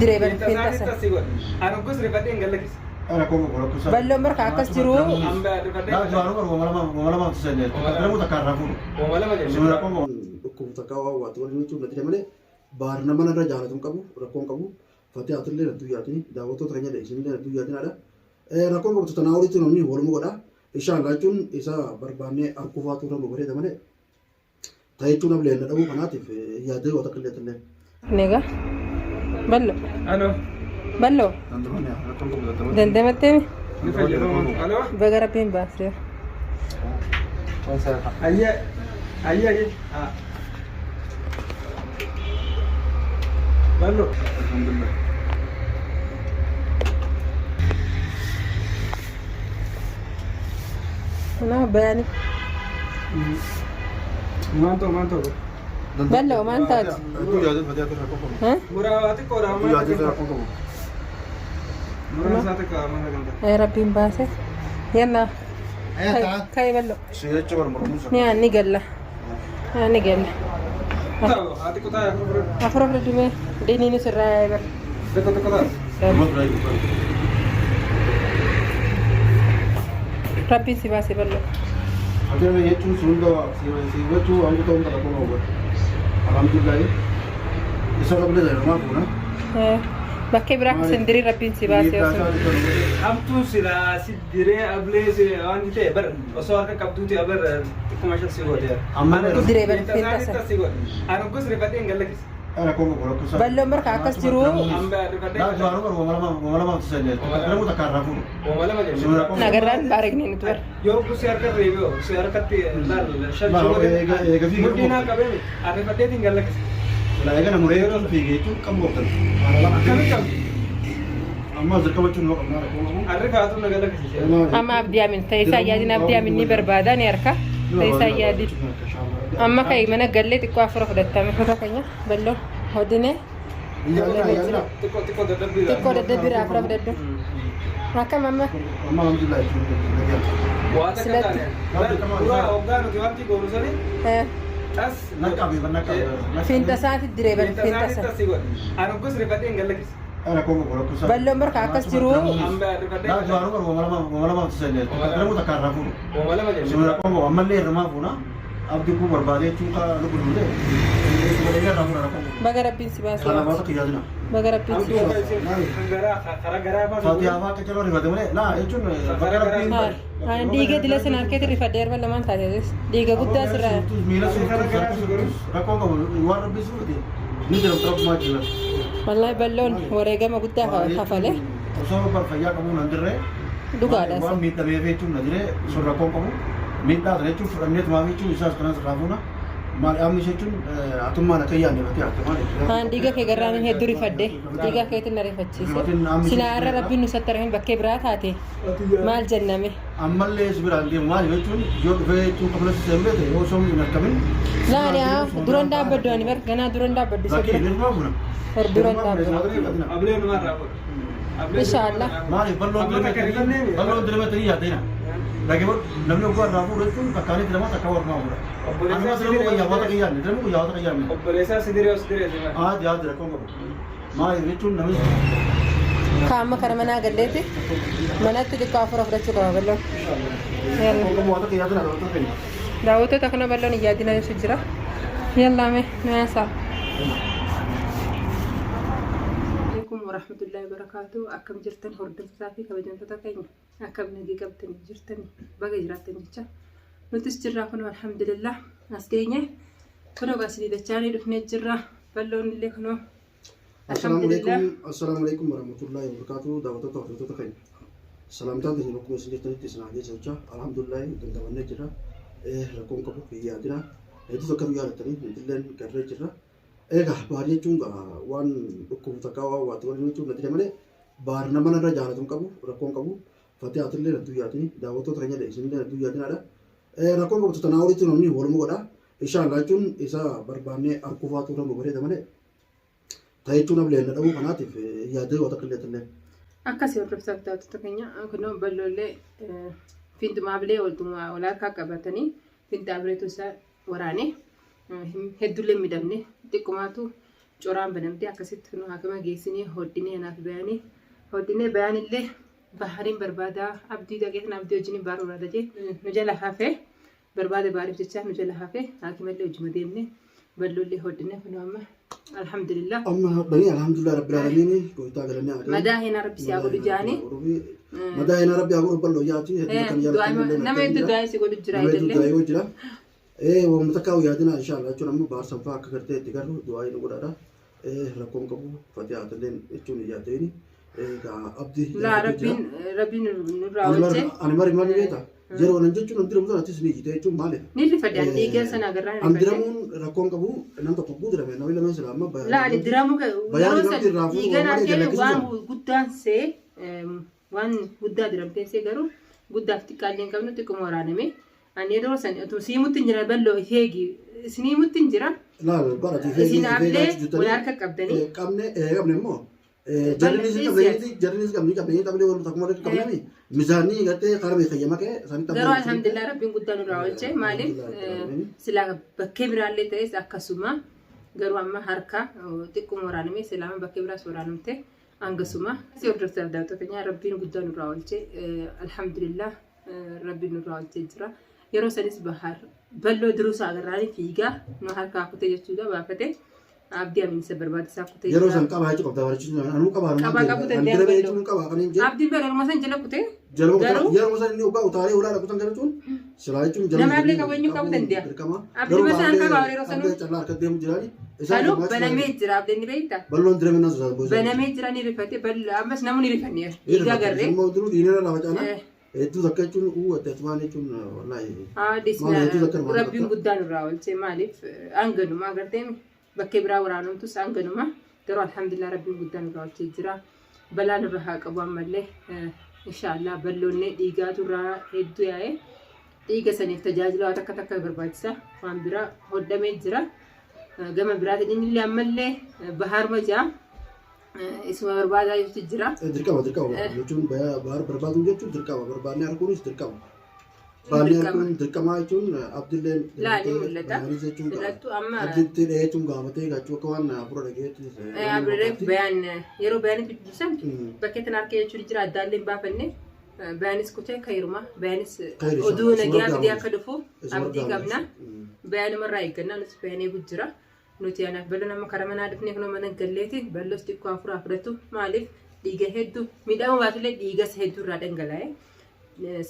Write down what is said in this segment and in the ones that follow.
Diree bar Fiinta fiinta isaanitti sana. asii godhe. Ani hoggus rifadhee hin gallakkise. Rakkoon qabu rakkoo Balloon barka akkas jiru. Amma rifadhee Laa duraanuu qabu wama lamaaf tusan takka takka irraa fuudhu. Wama lama Sun jenne. rakkoon qabu. Dhukkubu takka waa waatu waliin jechuun natti malee baar nama narra jaalatu hin qabu rakkoon qabu fatee atillee nattuu yaatini daawwattoota keenya illee isinillee nattuu yaatinadha. Rakkoon qabtu tanaa olitti namni waluma godha. Inshallah jechuun isa barbaannee arkufaatu irra nu bareeda malee ta'e jechuun ablee na dhabuu kanaatiif yaadee waa takka illee illee. Nega. Ballo. Aloo. Ballo. Dandamattee Ni fayyadamu. Aloo. baga rabbiin baasee. Ayyee. Ayyee ayyee. Ah. Ballo. Alhamdulillah. Kanaaf bayani. Maal ta'u maal ta'u. Ballo maal taati? Hedduu yaadee fatee akka rakkoo qabu. Ha? Muraa waa xiqqoodha Hedduu amma. yaadee rakkoo qabu. Muraan isaa xiqqoodha amma sagantaa. Ay rabbiin baase. Yalla. Kai ballo. Si jecha barbaadu. Ni ni galla. Ni galla. Ta'u haa xiqqoo ta'a afur afur. Afur afur dhumee diiniin sirraa yaa'e bara. Xiqqoo xiqqoo ta'a. Rabbiin si baase ballo. Fatee jechuun sun hunda si jechuu waan guutuu hunda rakkoo qabu. Alhamdulillah. Isa qablee jedhamaa fuuna. Bakkee biraa akka sindirii rabbiin si baase osoo. Hamtuun silaa si diree ablee si waan ta'e bar osoo harka qabduuti abar xiqquma shan si goote. Amma Diree bar Fiinta fiinta isaanitti sana. asii godhe. Ani hoggus rifadhee hin gallakkise. Rakkoon qabu rakkoo isaa. Balloon barka akkas jiru. Amma rifadhee. Laa duraanuu qabu wama lamaaf tusan takka takka irraa fuudhu. Wama lama jenne. Sun rakkoo qabu. Nagarraan baaragne nuti bara. Yoo hoggus si harka reebee si harkatti laal shan Maal, si godhe. eega fiigee Mudhii naa qabee miti. Ani rifadheetiin hin gallakkise. Laa eegana muree jechuun fiigee jechuun qabu qabdan. Akkamitti qabdi? Amma dirqama jechuun nama qabnaa rakkoo qabu. Arrifaatu na gallakkise. Amma abdii amin ta'e isaa yaadin abdii amin ni barbaada ni harka ta'e isaa yaadin. Amma kai mana gallee xiqqoo afura fudhattame kutaa keenya bal'oo hodine Xiqqoo xiqqoo dadhabbii. xiqqoo dadhabbiira afura fudhadhu. Akkam amma Amma alhamdulillah jechuun Waa takka Silatti. taane. Dura hoggaa nuti wanti goonu sani tas. Naqqabe naqqabe. fiinta isaati diree bar Fiinta fiinta isaanitti sana. asii godhe. Ani hoggus rifadhee hin gallakkise. Rakkoon qabu rakkoo isaa. Balloon barka akkas jiru. Amma rifadhee. Laa duraanuu qabu wama lamaaf tusan takka takka irraa fuudhu. Wama lama jenne. Sun rakkoon qabu ammallee irraa fuuna. Abdii kun barbaadee jechuun kaa lubbu dhufe. Irraa fuudha rakkoon qabu. Baga rabbiin si baase. Kanaaf waan takka yaadina. Baga rabbiin si Hamtuu baase. kan garaa karaa garaa baasu. Fatihaa fa'aa akka jaloo rifate malee laa jechuun bakka rabbiin. Dhiiga dila sana harkeetti rifadhee arba lamaan taateetis. Dhiiga guddaa sirraa. Miila suutus rakkoon qabu waan rabbiin suufate ni jedhamtu rabbumaa jira. Wallahi balloon wareegama guddaa kafale. Osoo bar fayyaa qabuun nan dirree. Dhugaadha. Waan miidhameef jechuun na diree sun rakkoon qabu. Miidhaa sana jechuun fudhannee tumaaf jechuun isaas kanas irraa fuuna. Maal amni jechuun hatummaan akka yaadne fatee hatte maal jechuudha. Haan dhiiga kee garraan hedduu rifadhe. Dhiiga keetiin na rifachiise. Silaa irra rabbiin nu sattarahin bakkee biraa taate maal jenname. Ammallee si biraan deemu maal jechuun yoo dhufee jechuun qabla si seenbee ta'e yoo osoo hin argamin. Laani haa duran dhaabbaddu ani bar ganaa duran dhaabbaddu isa Bakkee dura. dirmaa fuuna. Bar duran dhaabbaddu. Ablee numarraa fuudha. Inshaallah. Maaliif balloon Amma takka rifannee mi? balloon dirmatanii yaaddeena. Dhagee namni oguu irraa fuudhu jechuun takkaanii dirama takka warmaa fuudha. Obboleessaa Anuma dirama guyyaa waan takka yaadne dirama guyyaa waan takka yaadne. Obboleessaa si diree os diree si mara. Haati haati rakkoon qabu. Maaliif jechuun namni Kaama kara manaa galleeti manatti xiqqoo afura fudhachuu qaba balloon. Yalla. rakkoon qabu waan takka yaadina daawwattoota keenya. Daawwattoota kana balloon hin yaadina ibsu jira. Yallaa mee nu yaasaa. Alaikum warahmatullahi wabarakatuh. Akkam jirtan hordoftootaa fi kabajamtoota keenya. Akkam nagii qabtanii jirtanii baga jiraattan jecha. Nutis jirraa kunoo alhamdulillah as geenye. Kunoo gaasii dachaanii dhufnee jirra. Balloon illee kunoo Assalaamu alhamdulillah. alaikum Assalaamu alaikum warahmatullahi wabarakatuh daawwattoota hordoftoota keenya. Salaamtaan keenya bakkuma isin jirtanitti isin haa geessu jecha alhamdulillah dandamannee jirra. Rakkoon qabu hin yaadina. Hedduu takka nu yaadattanii nutilleen garree jirra. Egaa baar jechuun waan dhukkubu takka waan waatu waliin jechuun natti malee baar nama narra jaalatu hin qabu rakkoon qabu. Fatee atillee nattuu yaadini daawwattoota keenya illee isinillee nattuu yaadinaadha. Rakkoon qabtu tanaa olitti namni waluma godha. Inshallah jechuun isa barbaannee arkufaatu irra nu bareeda malee ta'e jechuun ablee na dhabuu kanaatiif yaadee waa takka illee illee. Akkasii hordoftoota daawwattoota keenya kunoo balloollee fiinxuma ablee waltuma wal harkaa qabatanii fiinxa ableetu isaa waraane hedduullee midhamne xiqqumaatu Coraan banamtee akkasitti nu haakima geessinee hodhinee anaaf bayanii hodhinee bayaanillee bahariin barbaadaa abdii dhaqeetan abdii wajjin baar barbaada jee nu jala hafee barbaada baariif jecha nu jala hafee haakimallee wajjuma deemne balloollee hodhinee kun amma alhamdulillah. Amma hodhanii alhamdulillah rabbil aalamiin gooftaa galannee haa ta'u. Madaa heenaa rabbi si haa godhu jaanii. Madaa heenaa rabbi haa godhu bal'oo yaati. Hedduu kan Du'aa nama hedduu du'aa si godhu jira Nama hedduu ijoollee. du'aa jira. Waan takkaa yaadina inshallah jechuun amma baarsan fa'aa akka gartee itti garru du'aa inni godhaadha. Rakkoon qabu fatihaa atalleen jechuun yaaddeeni. Abdii. Laa rabbiin rabbiin nurraa oolche. Ani mari maali beektaa? Yeroo nan jechuun an diramu atis ni jite jechuun maali? Ni rifadhe ani dhiiga sana agarraa ni An rifadhe. diramuun rakkoon qabu nam tokko guutuu namni lameen sila amma Laa ani diramu Bayaan yeroo irratti san irraa fuudhu dhiiga malee naan kenne galakkisuu waan guddaan see waan guddaa diramteen see garuu guddaaf xiqqaallee hin qabnu xiqquma waraaname. Ani yeroo san utuu siimutti hin jira bal'oo heegi isiniimutti hin jira. Laal bara Isin ablee wal harka qabdanii. Qabne qabne immoo jarrinis qabne jarrinis qabne qabne qabne wal takuma qabne mizaanii gartee qarmee fayyama kee sanitti Garuu alhamdulillah rabbiin guddaa nurraa oolche maaliif silaa bakkee biraallee ta'es akkasuma garuu amma harka xiqquma waraaname silaa amma bakkee biraas waraanamte hangasuma. Si hordoftoota daawwattoota keenyaa rabbiin guddaa nurraa oolche alhamdulillah rabbiin nurraa oolchee jira. Yeroo sanis bahar balloo diruusaa agarraanii fiigaa nu harkaa kutee jechuudha baafate abdii amiin isa barbaachisaa kutee Yeroo jira. san qabaa jechuun qabda barachuun anuu qabaa Qabaa qabuu danda'a An dirame bal'oo. jechuun qabaa kan hin jedhu. Abdiin bara orma san jala kutee Jaluma Garuu- yeroo san inni ogaa utaalee ulaa dhaqutan jechuun silaa jechuun Nama ablee qabu eenyu qabuu danda'a? Dirqama. Abdii masa harkaa qaba yeroo sanuu. Abdii callaa harka deemu jiraani. Sanuu banamee jira abdiin ni beektaa? Balloon dirame nas osoo Banamee jira ni rifate ammas namni rifanneera. Dhiigaa garree. Immoo duruu dhiinira lafa caalaa. Eh. Hedduu takka jechuun uu adda atumaan jechuun wallaahi. Haadis Maal hedduu takka nama rabbiin takka. guddaan irraa oolche maaliif hanganuma agartee bakkee biraa waraanumtus hanganuma garuu alhamdulillah rabbiin guddaan irraa oolchee jira balaan irra haa qabu ammallee inshaallah balloonnee dhiigaatu irraa hedduu yaa'e dhiiga saniif tajaajila waan takka takka barbaachisa waan biraa hodhamee jira gama biraatiin innillee ammallee bahaaruma jaa isuma barbaadaa jirtu jira. Dirqama dirqama jechuun bahar barbaaduu jechuun dirqama barbaadnee arguunis dirqama. Baannee Dirqama. arguun dirqama jechuun abdilleen Laa ni mul'ata. Bayaanis jechuun Filattu amma abditti dheechuun gaafatee gaachuu akka waan hafuura dhageetti. Abreef bayaan yeroo bayaanitti dubbisam bakkee tana harka jechuun jira addaallee hin baafanne bayaanis kutee kayruma bayaanis Khayri oduu inshallah. nagaa Isuma fidee argamu. akka dhufu abdii qabna. Bayaanumarraa eeggannaa nuti bayaan eegu jira. Nuti anaaf bal'oo nama karaa manaa dhufnee kunoo mana galleeti bal'oos xiqqoo hafuuraa fudhatu maaliif dhiiga hedduu miidhama baatullee dhiigas hedduu irraa dhangala'e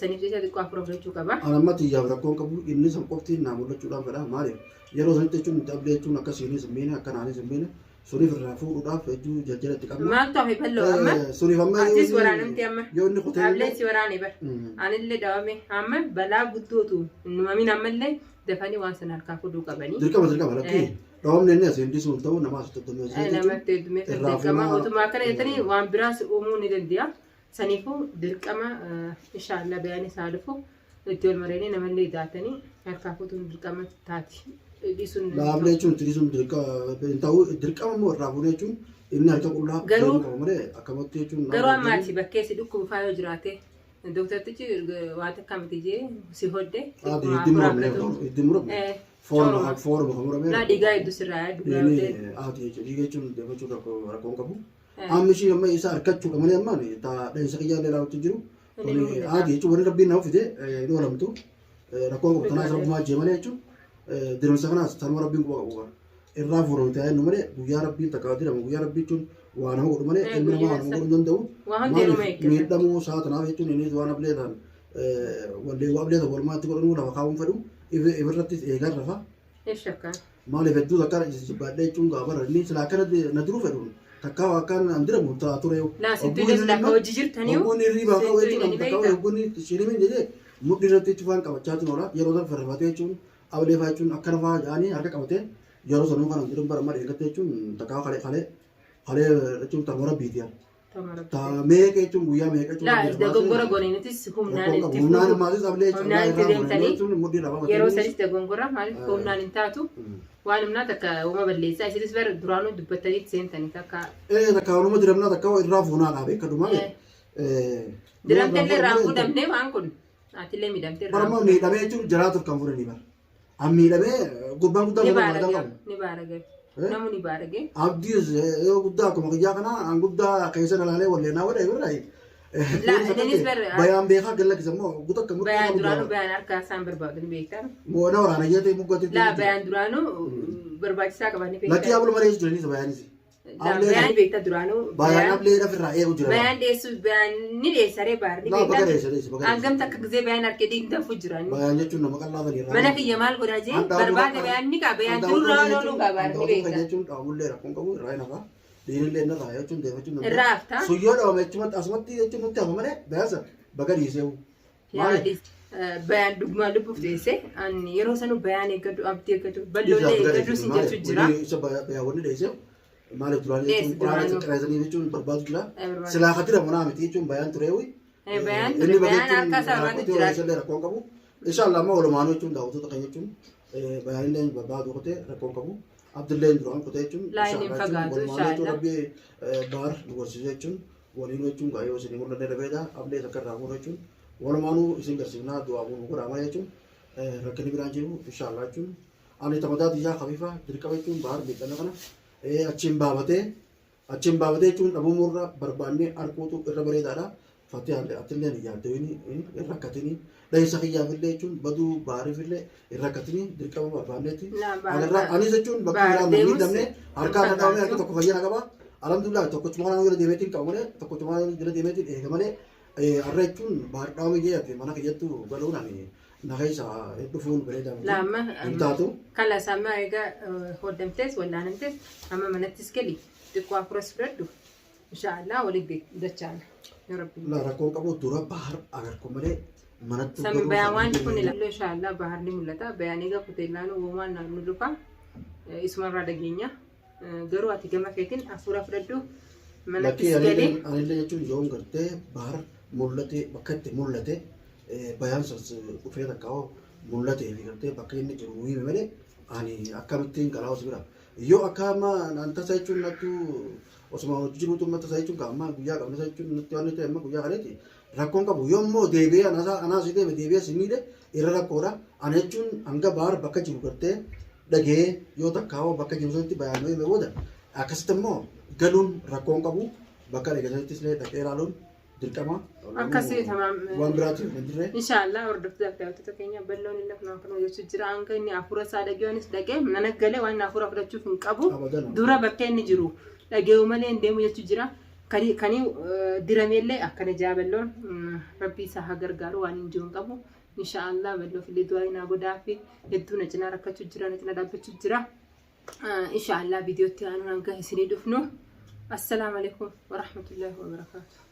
saniif jecha xiqqoo hafuura fudhachuu qaba. An amma xiyyaaf rakkoon qabu inni san qofti naa mul'achuudhaan fedha maaliif yeroo sanitti jechuun nuti abdii jechuun akka siinis hin miine akka naanis hin miine suniif irraa fuudhuudhaaf hedduu jajjala itti qabna. Maaltu hafe bal'oo amma? Suniif amma Atis waraanamte amma. yoo inni kutee Ableen si waraane bar. Anillee dawame amma balaa guddootu numamin ammallee dafanii waan sana harkaa fuduu qabanii. Dirqama dirqama lakkii dhawamni inni asiin dhisuun ta'u nama asitti hojjennee Namatti heddummeessa irraa dirqama fuunaa- utuma akkana jettanii waan biraas uumuu ni danda'a. Saniifuu dirqama inshaallah bayaan isaa dhufu itti wal mareenii namallee daatanii harkaa fuutuun dirqama taati. Dhiisuun Dhaablee jechuun itti dhisuun dirqama hin ta'u dirqama immoo irraa fuunee jechuun inni harka qullaa Garuu- deemuu qaba malee akkamatti jechuun Garuu ammaati bakkee si dhukkubu faa yoo jiraate dooktartichi waan takka miti jee si hodde. Haati itti muramne itti muramne fooruma fooruma kan murame. Laa dhiigaa hedduu sirraa dhugaa yoo ta'e. Haati jechuudha dhiiga jechuun deemachuu rakkoo rakkoon qabu. Amma ishii amma isa harkachuudha malee ammaan taa dheensa kiyyaa illee ilaaluutti jiru. Inni ni mul'ata. Haati jechuun wanni rabbiin nama fide hin oolamtu. Rakkoon qabu tanaas rabbumaa jee malee jechuun dirmsa kanaas tanuma rabbiin quba qabu. Irraa fuudhamu ta'ee nu malee guyyaa rabbiin takka dirama guyyaa rabbii jechuun waa nama godhu malee ilmi namaa waa nama godhuu hin danda'u. Waa hundi yeruma Maaliif eeggata. miidhamuu isaa tanaaf jechuun innis waan ablee ta'an wallee waa ablee ta'an walumaatti godhanuu lafa kaa'uun fedhu ifirrattis eegan rafa. Shakka. Maaliif hedduu takka jibbaadhee jechuun gaafa inni silaa akkana na duruu fedhuun takka akkaan an diramu ta'a ture. Laa sittuu illee silaa akka hojii jirtaniyu. Hogguun hirriibaa ka'u Sittuu jechuun illee ni takka beekta. hogguun shirimin jedhee mudhii irratti cufaan qabachaa turoodha. Yeroo san firrifatee jechuun ablee fa'aa jechuun akkana fa'aa jedhanii harka qabatee yeroo sanuu kana jiruun bara malee eeggattee jechuun takka kalee kalee kalee jechuun tarma rabbiiti. Ta meeqa jechuun guyyaa meeqa jechuun. Laa dogoggora goone nutis humnaan itti Humnaan fuudhu. ammaas ablee Humnaan itti deemtanii jechuun mudhii irraa baafate. Yeroo sanis dogoggora maaliif humnaan hin taatu waan humnaa takka uuma balleessaa isinis bara duraanuu dubbattanii seentanii takka Ee takka waanuma diramnaa takka irraa fuunaa dhaabe akka dhumaa. diramte illee irraa fuudhamne waan kun atillee miidhamte irraa Barama miidhamee jechuun jaraa turkan fuudhanii bara. An miidhamee gurbaan guddaan ni bara baara qabu. ni baara gabe. Namni ni baarage. Abdiis yoo guddaa akkuma kiyyaa kana an guddaa keessa ilaalee walleenaa godhe birraa. Laa, innis Bayaan beekaa galla kisa immoo guutuu akka murtii Bayaan qabu duraanuu jira. bayaan harka isaan barbaadu ni beektaa. Moona waraana jeetee muggatti. Laa bayaan duraanuu barbaachisaa qaban ni Lakkii beektaa. ablu malee jiraniis bayaanis. Laa bayaan beektaa duraanuu. Bayaan ablee lafirraa eegu jira. Bayaan dhiyeessu bayaan ni dhiyeessaree baar ni Laa baga beektaa. dheessa dheessa baga dheessa. Hangam takka gisee bayaan harkee digdanfu jiran. Bayaan jechuun nama qal'aa sanii irraa. Mana kiyya maal godhaa jee barbaade bayaan ni qaba bayaan durraa looluu qaba baar ni beektaa. Jechuun dhaabullee rakkoon qabu irraa hin hafa. Dhiirillee inni irraa jechuun deeffachuun Irraa haftaa. Suyyoo dhaabame jechuun asumatti jechuun nutti hafa malee bayaan sana baga dhiiseewu. Maali? Bayaan dhugumaan lubbuuf dhiyeesse ani yeroo sanu bayaan eeggadhu abdii eeggadhu bal'oollee eeggadhu sin jechuu jira. Isa bayaawwanni dheesse maaliif duraan Dheesse jechuun quraana duraanuu. xiqqeessanii jechuun barbaadu jira. Barbaadu. Silaa katira munaa miti jechuun bayaan tureewi. Bayaan ture bayaan harka isaa barbaadu jira. Isallee rakkoon qabu. Inshallah amma walumaanuu jechuun daawwattoota kan jechuun bayaan illee barbaadu kutee rakkoon qabu. Abdillee duraan kutee jechuun Laa inni hin fagaatu, walumaanuu jechuun inshallah. rabbi baar nu garsiisu jechuun waliin jechuun gaayoo isin mul'anne dhabeedha. Abdee takka irraa fuudha jechuun walumaanuu isin garsiifnaa du'aa bu'uun godhaa malee jechuun rakkinni biraan jiru inshallah jechuun ani tamadaa tiyyaa kafifa dirqama jechuun baar miidhame kana achiin baafatee achiin baafatee jechuun dhabumurra barbaannee arguutu irra bareedaadha. Fatihaallee atillee ni yaaddawini hin rakkatini dheessa kiyyaafillee jechuun baduu baariifillee hin rakkatini dirqama barbaanneeti. Laa, baar- Agarraa anis jechuun bakka baar biraan hin deemus miidhamne harkaa kan dhaabame harka fagaatu. tokko fayyana qaba. Alhamdulillah tokkochuma kanaan jala deemeetiin qaba malee tokkochuma kanaan jala deemeetiin eega malee har'a jechuun baar dhaabame jeete mana kiyyattu galuun ani na keessa dhufuun bareedaa miti. Laamma Hin taatu. Kala sama egaa hodhamtees wallaanamtees amma manattis gali xiqqoo afuras fudhadhu inshaallah walitti dachaana. Yaa Rabbi. La rakkoon qabu dura bahar agarku malee manatti Sami bayaan waan kun ilaallu inshaallah bahar ni mul'ata. Bayaan egaa kuteellaan uumamaan naannoo dhufa. Isumarraa dhageenya. Garuu ati gama keetiin afuura fudhadhu manattis Lakkii gali. anillee jechuun yoon gartee bahar mul'ate bakka itti mul'ate bayaan sas dhufee takka hoo mul'atee fi gartee bakka inni jiru hime malee ani akkamittiin galaa os bira. Yoo akka amma an tasa jechuun nattu osuma hojii jiruutu amma tasa jechuun ka amma guyyaa qabna tasa jechuun natti waan ta'e amma guyyaa kaleeti rakkoon qabu yoo immoo deebi'ee anaasaa anaas deeme deebi'ee si miidhe irra rakkoodha. Ana jechuun hanga bahar bakka jiru gartee dhagee yoo takka hoo bakka jiru sanitti bayaan hime booda akkasitti immoo galuun rakkoon qabu bakka dhaqe sanittis illee dhaqee ilaaluun dirqama. Akkasii tamaam. Waan biraatiif hin jirre. Inshaallah hordoftoota fi daawwattoota keenya bal'oon inni akkuma kana hojjechuu jira hanga inni hafuura isaa dhageenis dhaqee mana galee waan hafuura fudhachuuf hin qabu Abadan. dura bakka inni jiru dhageewu malee hin deemu jechuu jira. Kani kani dirameellee akkana jaa bal'oon rabbi isaa haa gargaaru waan hin jiru hin qabu. Inshaallah bal'oof illee du'aa naa godhaa fi hedduu na cinaa rakkachuu jira na cinaa dhaabbachuu jira. Inshaallah viidiyootti aanuun hanga isinii dhufnu. Assalaamu alaikum warahmatullahi wabarakaatuh.